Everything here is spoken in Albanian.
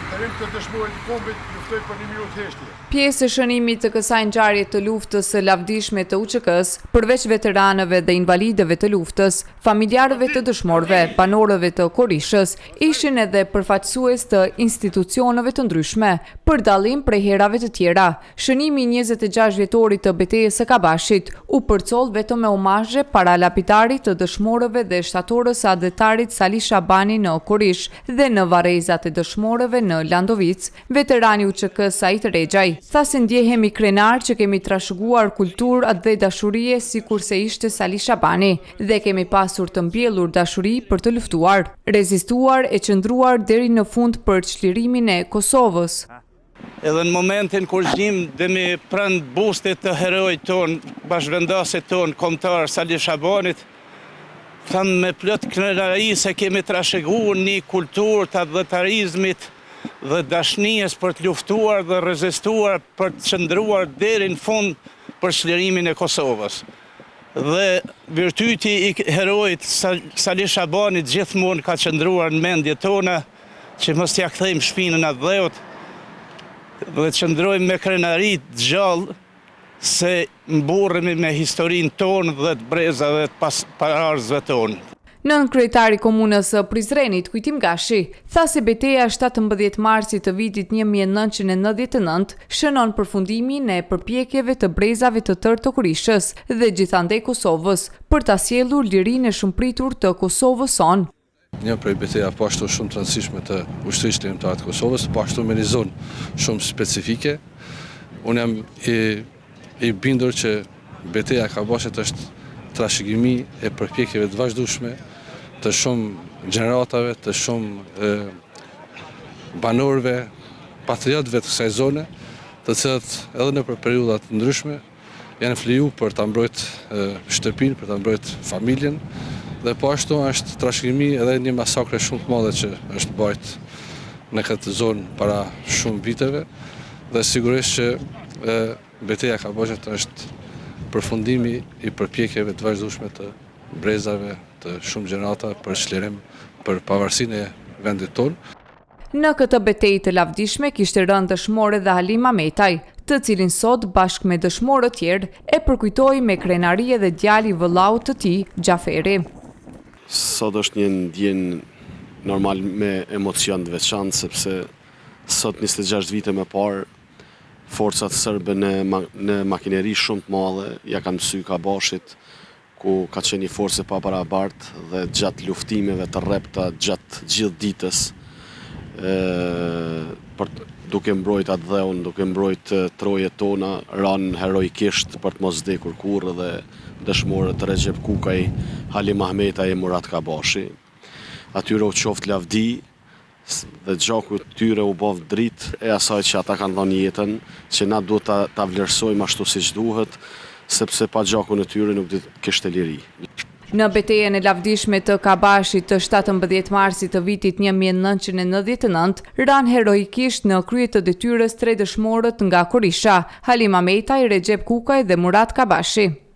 Nderim të dëshmorit të kombit, ju ftoj për një minutë heshtje. Pjesë e shënimit të kësaj ngjarje të luftës së lavdishme të UÇK-së, përveç veteranëve dhe invalidëve të luftës, familjarëve të dëshmorëve, banorëve të Korishës, ishin edhe përfaqësues të institucioneve të ndryshme, për dallim prej herave të tjera. Shënimi i 26 vjetorit të betejës së Kabashit u përcoll vetëm me omazhe para lapitarit të dëshmorëve dhe shtatorës së atdhetarit Sali Shabani në Korishë dhe në varrezat e dëshmorëve në Landovicë. Veterani i UÇK-së Sait Rexhaj, tha se ndjehemi krenarë që kemi trashëguar kulturë atdhedashurie sikurse ishte Sali Shabani dhe kemi pasur të mbjellur dashuri për të luftuar, rezistuar e qëndruar deri në fund për çlirimin e Kosovës. Edhe në momentin kur gjindemi pranë bustit të heroit tonë, bashkëvendasit tonë kombëtar Sali Shabanit, them me plot krenari se kemi trashëguar një kulturë të atdhetarizmit dhe dashnisë për të luftuar dhe rezistuar për të qëndruar deri në fund për çlirimin e Kosovës. Dhe virtyti i heroit Sali Shabanit gjithmonë ka qëndruar në mendjet tona, Që mos t'ia kthejmë shpinën atdheut dhe qëndrojmë me krenari të gjallë se mburremi me historinë tonë dhe të brezave të paraardhësve tonë. Nënkryetari i Komunës së Prizrenit, Kujtim Gashi, tha se beteja e 17 marsit të vitit 1999 shënon përfundimin e përpjekjeve të brezave të tërë të Korishës dhe gjithandej Kosovës për ta sjellur lirinë e shumëpritur të Kosovës sonë. Një prej betejave po ashtu shumë të rëndësishme të Ushtrisë Çlirimtare të Kosovës, po ashtu me një zonë shumë specifike. Unë jam i, i bindur që beteja e Kabashit është trashëgimi e përpjekjeve të vazhdueshme të shumë gjeneratave, të shumë e, banorëve, patriotëve të kësaj zone, të cilët edhe nëpër periudha të ndryshme janë fliju për ta mbrojt shtëpinë, për ta mbrojt familjen dhe po ashtu është trashëgimi edhe një masakre shumë të madhe që është bajt në këtë zonë para shumë viteve dhe sigurisht që beteja e Kabashit është përfundimi i përpjekjeve të vazhdueshme të brezave të shumë gjeneratave për çlirim, për pavarësinë e vendit tonë. Në këtë betejë të lavdishme kishte rënë dëshmor edhe Halim Ahmetaj, të cilin sot bashkë me dëshmorët tjerë e përkujtoi me krenari edhe djali i vëllaut të tij, Xhaferi. Sot është një ndjenjë normal me emocion të veçantë sepse sot 26 vite më parë forcat serbe në në makineri shumë të madhe ia kanë mësy Kabashit ku ka qenë një forcë e pabarabartë dhe gjatë luftimeve të rrepta gjatë gjithë ditës për duke mbrojt atdheun, duke mbrojt trojet tona, ranë heroikisht për të mos vdekur kurrë dhe dëshmorët Rexhep Kukaj, Halim Ahmetaj e Murat Kabashi. Atyre u qoftë lavdi dhe gjaku i tyre u bëftë dritë e asaj që ata kanë dhënë jetën, që na duhet ta ta vlerësojmë ashtu siç duhet, sepse pa gjakun e tyre nuk do të kishte liri. Në betejën e lavdishme të Kabashit të 17 marsit të vitit 1999, ranë heroikisht në krye të detyrës tre dëshmorët nga Korisha, Halim Ahmetaj, Rexhep Kukaj dhe Murat Kabashi.